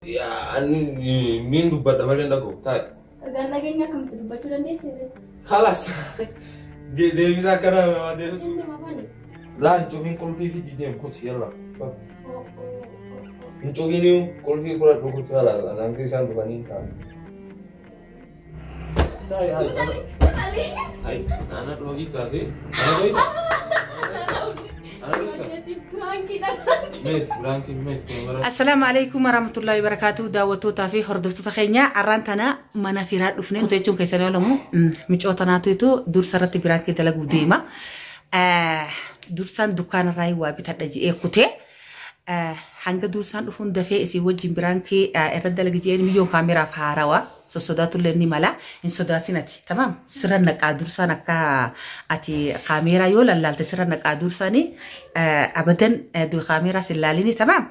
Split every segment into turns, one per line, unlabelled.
Ani niin dubbadha malee hin dhaga'u. Taa'i.
Ergaan nageenya akkamitti dubbachuu dandeesse?
Kalas. Deebisaa akkana nama deebisu.
Inni afaani.
Laa hin cufiin qulfii fi dideem kuti yalla. Hin cufiin qulfii fudhadhu kuti yalla. Namni isaan dhufanii hin taa'an. Taa'i hayi. Hayi. Ana dhoogii taate. Ana dhoogii taate. Ana dhoogii taate. Meet biraankiin meet kun mara.
Assalaamu alaikum warahmatullahi wabarakatuh daawwattootaa fi hordoftoota keenya arraan tana mana firaa dhufne kutu jechuun keessan oolamu micoo tanaatu dursa irratti biraankii dalaguu deema. Dursaan dukkaanarraa waa bitadha je'ee kutee hanga dursaan dhufuun dafee isin wajjin biraankii irra dalagi je'een miyyoon kaameraaf haarawaa sossodaatullee ni mala hin sodaatin ati tamaam sirra naqaa dursaan akka ati kaameeraa yoo lallaalte sirra naqaa dursaanii abadan kaameeraa sin laalini tamaam.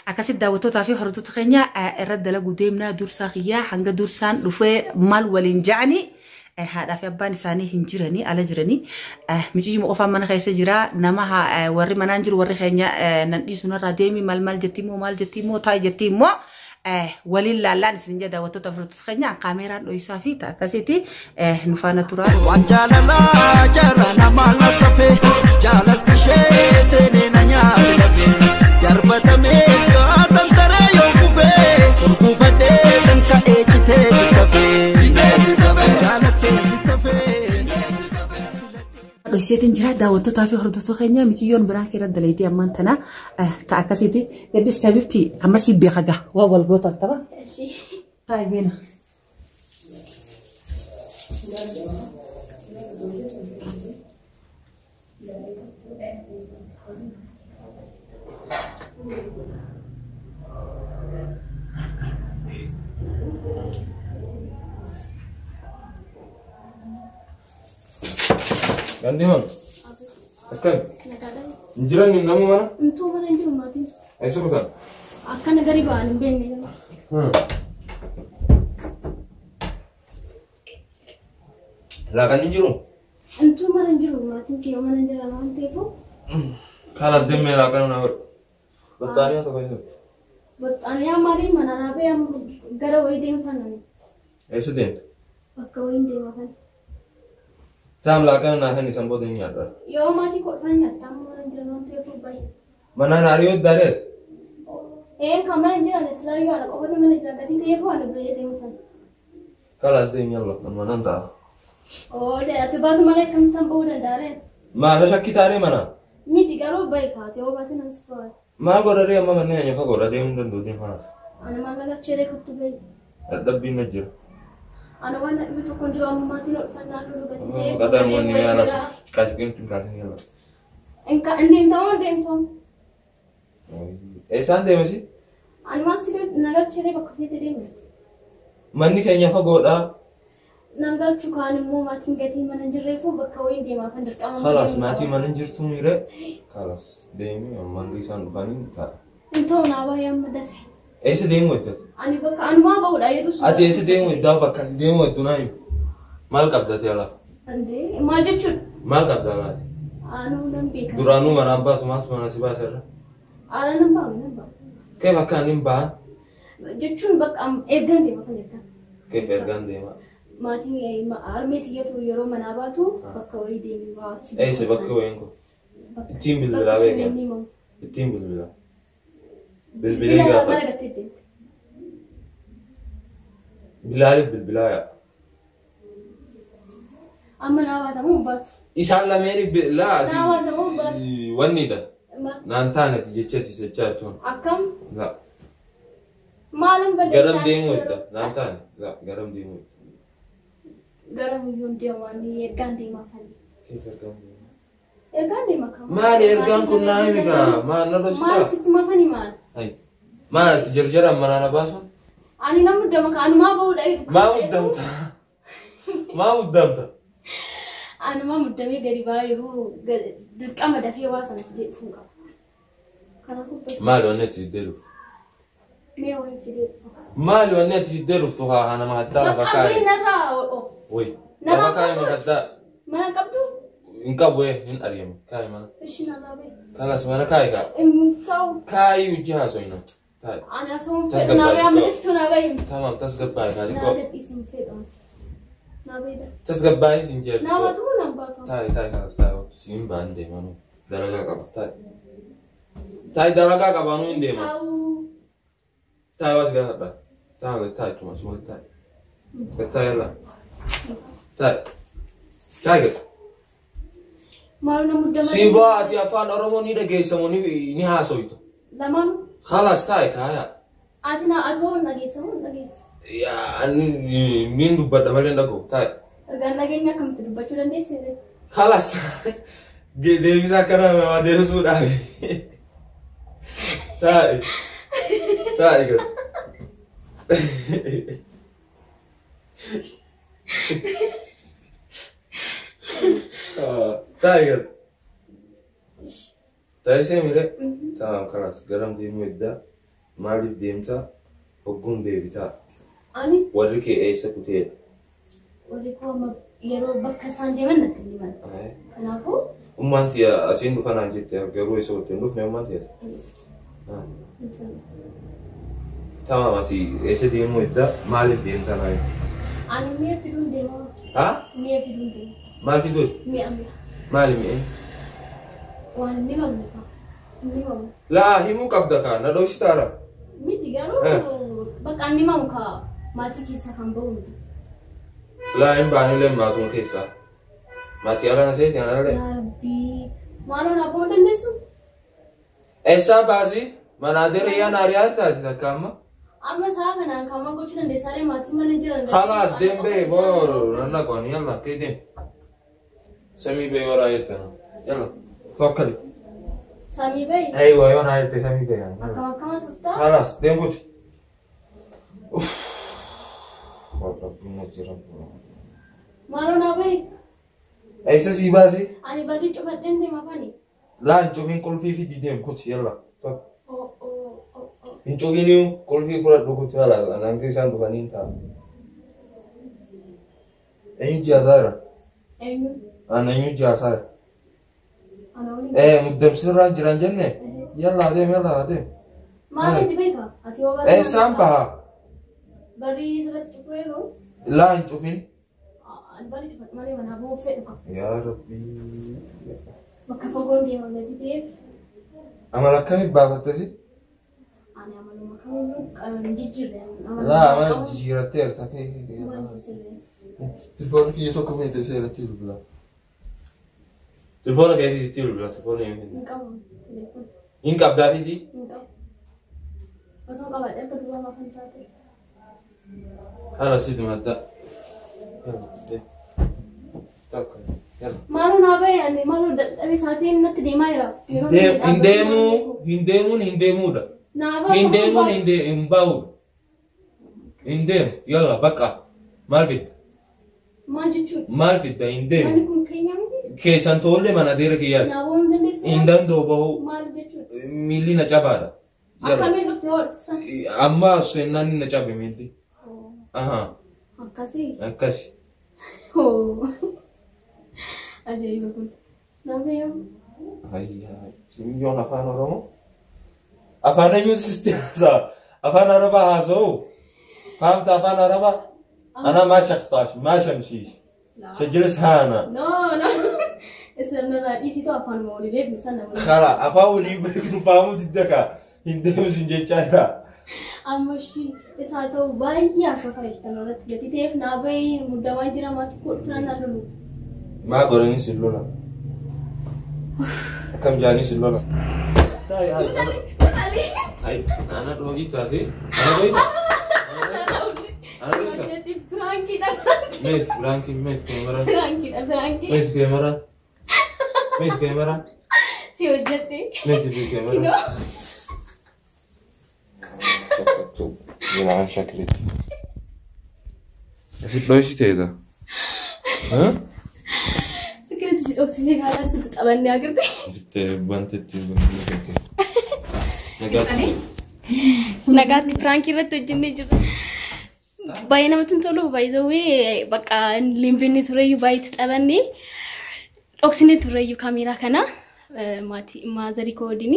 Akkasitti daawwattootaa fi hordoftoota keenya irra dalaguu deemnaa dursaa kiyyaa hanga dursaan dhufee maal waliin ja'anii haadhaa fi abbaan isaanii hin jiranii ala jiranii miciyyuma qofaan mana keessa jira nama warri manaan jiru warri keenya nan dhiisu narraa deemi maal maal jetti immoo maal jetti immoo taa'i jetti immoo waliin laallaan isin jedha daawwattoota fi hordoftoota keenya kaameeraan dho'isaa fi akkasitti nu faana tura.
Waan jaalalaa jaarraa namaa lattafe jaalalti ishee seenee na nyaate lafe darbatamees gaatan taree yoo kufe urguufadhee kan ka'ee citee si tafe jaalattee si tafe.
Dho'iseetiin jira daawwattootaa fi hordoftoota keenya miciyyoon biraa keera dalaydee ammaan tana ta'a akkasiiti gaddis tabibti ammasii beeka gaa waa wal gootan taba. Taa'i beena.
Gandhi hon. Akkam. Hin jiran nama mana?
Intuu mana hin jiru maatiin.
Eessa kutan?
Akkana gadi ba'an hin beekne.
Laaqan hin jiru?
Intuu mana hin jiru maatiin kiyya mana hin jiran waan ta'eef.
Kalas deemee laaqana na godhu. Battaaniyaa tokko eessa?
Baxxaaniyaa maalii mana naa ba'e gara wayii deemfannani.
Eessa deemta?
Bakka wayiin deemafan.
Taam laaqana naa kenni san booda hin nyaadha.
Yoo maatii kolfan nyaata amma mana hin jiran waan ta'eef baay'ee.
Manaan hariyoo daareer.
Ee kan mana hin jiran islaayyuu ana qofatu mana jira gatii ta'eef waan ba'ee deemfan.
Kalas deemi yalla kan manaan ta'a.
Oole ati baatu malee akkamittan ba'uu danda'areen?
Maal shakki taaree mana?
Miti garuu ba'i kaate yoo baate nan si ba'a.
Maal godhadhee amma manneen eenyu fa godhadhee hin danda'u deemu kanaaf.
Ana maallaqa cheree kottu ba'i.
Dadhabbiin na jira.
Ana waan na dhibu tokko hin jiru amma maatiin ol fannaa lolu gatii ta'eef.
Qadaan wanni yaala qaasqeen tun kaasin yalla.
Hin deemtamu hin deemtamu.
Eessaan deemesi?
Ani waan si na galcheree bakka feete deemte.
Manni keenya fagoodha.
Nan galchu kaan immoo maatiin gatii mana hin jirreefu bakka wayiin deemaa kan dirqama.
Kalas maatii mana hin jirtu miire. Kalas deemi ammaan isaan dhufanii ta'a.
Hin ta'u naa baay'ee amma dafi.
Eessa deemu edda?
Ani bakka anumaa ba'uudha jedhu sun.
Ati eessa deemu eddaa bakka ati deemu eddu naa himi. Maal qabda ati alaa?
Andee maal jechuudha?
Maal qabda alaati?
Anuu nan beeka.
Duraanuu manaan baatu maaltu mana si baasa irra?
Ara nan ba'u nan ba'u.
Keef akka inni hin bahan?
Jechuun bakka ergaan deema kan ergaan.
Keef ergaan deema?
Maatiin harmee tiyyatu yeroo manaa baatu bakka wayii deemee baatu.
Eessa bakki wayiin kun? Ittiin bilbilaa beekan. Ittiin bilbilaa. Bilbilee
Bilbilaa
gaafa.
mana gattee deemte.
Bilaaliif bilbilaa yaa.
Amma naa baatamu hin baatu.
Isaan lameen laa
Naa baatamu hin baatu.
wannidha. Naan taane ati jecha ati jechaa jirtu.
Akkam
La.
maalan balleessaa?
Garam deemuu edda. Naan taane. La garam deemuu edda.
Garam iyyuu hin deemu ani ergaan deemaa fali.
Keef ergaan deema?
Ergaan deema kam?
Maali ergaan kun naa himi kaa? Maal na
Maal
dhositaa?
sitti mafani maal?
Ayi. Maal ati jarjaraan manaa na baasu?
Ani nan muddama ka anumaa ba'uudha jedhu.
Maa muddamta? Maa muddamta?
Anumaa muddamee gadi ba'aa jiru dirqama dafee waa sana fidee dhufuu qaba. Kanaafuu ba'i.
Maali wanni ati fiddee dhuftu?
Mee wayii fidee dhufa.
Maali wanni ati fiddee dhuftu haa haa nama haddaa lafa
Bakka
kaa'e.
narraa oo.
Wayi.
Narraa
Lafa kaa'e
qabdu?
makaddaa.
Mana qabdu?
Hin qabu ee hin ari'ame. Kaa'i mana.
Ishi narraa ba'i.
Kalas mana kaa'i kaa.
Hin kaa'u.
Kaa'i hojii haasoyna. Taa'i.
Ani asuma fedhu naa bayi amma dhiftu naa bayi.
Tamam tasgabbaa'i kaa
Naa
xiqqoo.
gadhiisi hin fedhu. Naa bayi.
Tasgabbaa'i siin jeerti.
Naa baatu moo naan baatu?
Taa'i taa'i kanas taa'i siin ba'an deemanuu dalagaa qaba taa'i. Taa'i dalagaa qabaanuu hin deeman.
Taa'uu.
Taa'i waas gaafadha. Taa'i taa'i cuma suma taa'i. Taa'i yalla. Taa'i. Taa'i gad.
Maaloo na muddama.
Siin ba'aa ati afaan Oromoo ni dhageessamu ni haasoytu.
Lamaanuu.
Khalaas taa'i kaaya.
Ati naa atoo hin dhageessamu hin dhageessu.
Yaa ani niin dubbadha malee hin dhaga'u taa'i.
Ergaan dhageenya akkamitti dubbachuu dandeesse?
Khalaas deebisa akkana nama deebisuudhaaf. Taa'i. Taa'i gad. Taa'i gad. Taa'i seemire. Tamam khalaas garam deemuu eddaa maaliif deemtaa hogguun deebitaa
Ani
warri kee eessa kuteedha.
warri koo amma yeroo bakka isaan deeman natti hin himan. Kanaafuu
Ummaan tiyya asiin dhufa naan jette garuu eessa kutte hin dhufne ummaan tiyya. Tamam ati eessa deemuu eddaa maaliif deemtaa naa himi.
Ani mi'a fiduun deema.
Haa?
Mi'a fiduun deema.
Maal fiduun?
Mi'a mi'a.
Maali mi'e?
Waan hin himamne ta'a. Hin himamu.
Laa himuu qabda kaa na dhoksitaara.
Miti garuu bakka hin himamu kaa maatii keessaa kan bahu miti.
Laa hin baanillee maatuma keessaa. Maatii ala na seeti ana lee.
Yaa Rabbii maaloo naa ba'uu hin dandeessu?
Eessaa baasi? Manaa dereyaa naariyaa taati takka amma.
Amma sa'a kanaan kan maal gochuu dandeessaalee maatiin mana jiran.
Khalaas deem bee boo nanna qoon yalla kee deem. Samii bee yoo raayette na. Yalla tawakkali.
Samii bahi.
Aywa yoo raayette samii bee.
Akkam akkama suftaa?
Khalaas deem kuti. Uff. Rabbiin na jira.
Maaloo naa bahi.
Eessa sii baasi?
Ani barrii cufadheen deema fani.
Laan cufiin qulfii fidii deem kuti yalla.
Oh oh oh oh.
Hin cufiniyu qulfii fudhadhu kuti yalla anaan isaan dhufanii hin ta'a. Eenyu jaasaa jira?
Eenyu?
Ana eenyu jaasaa jira?
Ana waliin.
Muddamsirraan jiran jenne? Yalla adeem yalla adeem.
Maalitti beeka? Ati yoo barrii.
Eessaan baha?
Barrii sirratti cufuu eeguu?
Laa hin cufin.
Ani barrii cufadhu malee manaa ba'uu fedhu qaba.
Yaa Rabbii.
Bakka fagoon deema gadi ta'eef
Amala akkamii baafattesi?
ani amaluma kamiyyuu hin jijjiirre.
Laa amala jijjiiratteerta ta'e.
Maal jijjiirre?
Telefoona kiyya tokko feete seeratti bilbila. Telefoona kee fiitti bilbila telefoona hin
Hin qabu. Telefoona.
Hin qabdaa fiitii?
Hin qabu. Osoo qabaadhe akka duwwaa maaf hin taate.
Haala sitti madda. Tokko.
Maaloo naa bahe ani maaloo dadhabee sa'aatiin natti deemaa jira. Yeroo inni
Hin deemuu hin deemuun hin deemuudha.
Naa bahe.
Hin deemuun hin bahuudha. Hin deemu yalla bakka maal fidda?
Maal jechuudha?
Maal fidda hin deemu.
Manni kun keenya miti?
Keessan toollee mana adeera kiyyaati.
Naa bahuu hin dandeessu?
Hin danda'u bahuu.
Maal jechuudha?
Miilli na cabaadha. Yalla.
Akkamiin dhufte hoo dhuftu sana?
Amma seenaan na cabe miilli. Aha
Akkasii.
akkasi.
Hoo. Ajaa'iba kun. Naa bahe.
Ayyaa simiyyoon afaan Oromoo. Afaan eenyuutu sitti haasa'a? Afaan Arabaa haasa'u? Fahamta afaan Arabaa? Ana maa shakhtash maa shamshiish. Shajjilis haana.
No, no. Isaan dhiisitu afaan walii beeknu sana walii.
Khala afaan walii beeknu fahamuu didda kaa hin deemu sin jechaa jira.
Amma ishii isaa ta'u baay'ee ashofaa jirtan irratti gati ta'eef naa bahee muddamaa jira maatii koo dhufnaan naa lolu.
Maa godhanii sin lola? Akkam jaanii sin lola? Taa'i hayi. Hayi ana dhoohii taate. Ana dhoohii taate. Ana dhoohii taate.
Piraankiidha.
Meet biraankiin meet keemera.
Piraankiidha piraankii.
Meet keemera. Meet keemera.
Si hojjette.
Meet keemera. Yılan şakret. Asit dhoysiteeta.
Fikirratti si dhoksinee kaalaa sitti qabannee agarte.
Bitte wanti Nagaatti.
Nagaatti piraankii irratti hojjennee jirra. Baay'ee namatti hin tolu baay'ee bakka limbinni tureyyuu baay'ee itti taphannee dhoksinee tureyyuu kaameeraa kana maatii maazarii koo waliin.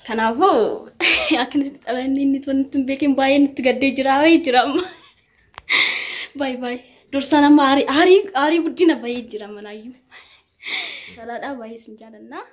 Kanaafuu akka nuti taphanne inni nutti hin beekin baay'ee nutti gaddee jira aaree jira amma. Baay'ee baay'ee. Dursaan amma aarii aarii aarii guddina baay'ee jira manaayyuu. Salaadhaa baay'ee isin jaalannaa.